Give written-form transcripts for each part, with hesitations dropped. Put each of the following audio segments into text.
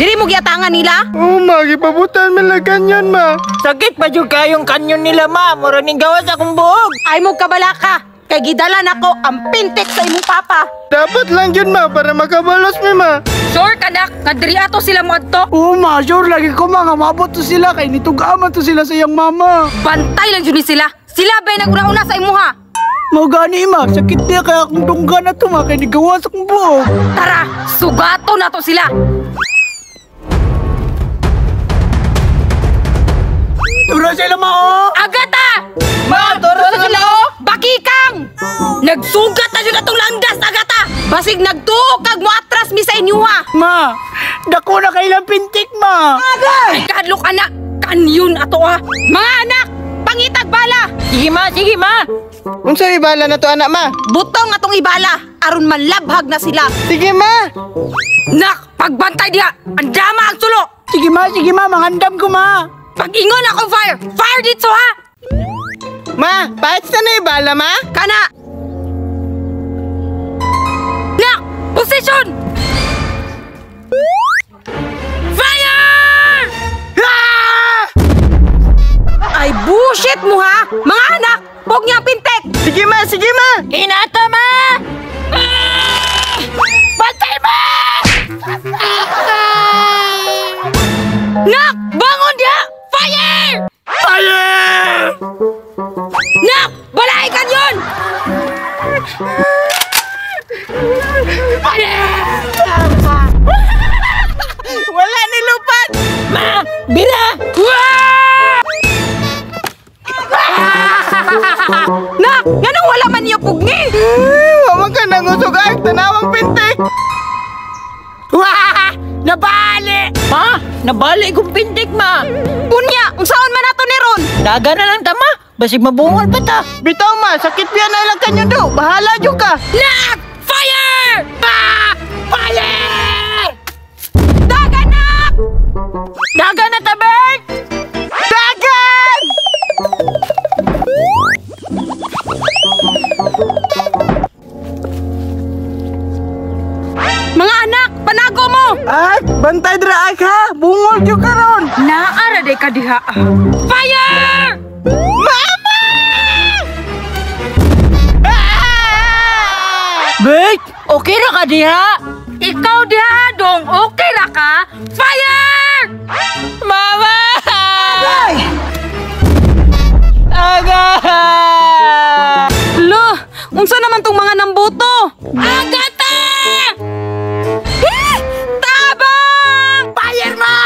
Dili mo giatangan nila? Oo ma, gipabutan man lang kanyon ma. Sakit pa jud kayong kanyon nila ma. Mura ning gawas akong buhok. Ay mo kabalaka. Kay gidala nako ang pintik sa imong papa. Dapat lang yun ma, para makabalos mi ma. Sure kanak, kadiri ato sila moadto. Oo ma, sure lagi ko ma nga maabot to sila kay nitug-aman to sila sa iyang mama. Bantay lang jud ni sila. Sila bay naguna-una sa imuha. Mao gani ma, sakit niya kaya akong dungga na to ma kay nigawas akong buhok. Tara, sugato na to sila. Turo sila ma oh. Agata! Ma, turo sila oh! Bakikang! Nagsugat na jud atong landas, Agata! Basig nagtuo kag moatras mi sa inyo ha. Ma, dako na kay ilang pintik ma. Ay kahadlok anak, kanyon ato ha. Mga anak, pangitag bala. Sige ma, sige ma. Unsa ibala na to anak ma? Butong atong ibala aron malabhag na sila. Sige ma. Nak, pagbantay diha, andama ang sulo. Sige ma, mangandam ko ma. Pag-ingon ako fire, fire dito ha. Ma, paits na na ibala ma? Kana. Nak, position. Fire! Ah! Ay bullshit mo ha. Mga anak, pog niya ang pintek. Sige ma, sige ma. Inata ma! Ah! Bantay ma! Nak, bangon diha. Fire! Fire! Nak, balay kanyon. Wala ni lupat. Ma, bira! Nak, nganong wala man niyo pugni? Wa man ka nangusog ay tanawang pintik. Wah! Nabali! Ma, nabali kong pintik ma. Unya, unsaon man ato ni ron? Daga na lang ta ma. Basig mabungol pa ta. Bitaw ma, sakit biya na ilang kanyon do. Bahala jud ka. Nak! Fire! Ah! Fire! Daga nak! Daga na ta, Bert! Dagan! Mga anak, panago mo! Ay, bantay dira ay ha. Bungol jud karon. Naara day ka diha. Fire! Mama! Ah! Bert, okay ra ka diha? Ikaw diha dong, okay ra ka? Fire! Mama! Aga! Lo, unsa naman tong mga nambuto? Agata! Eh! Tabang! Fire ma!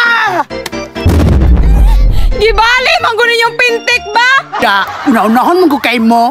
Gibali man gud ninyong pintik ba? Da, una-unahon mo ko kay mo.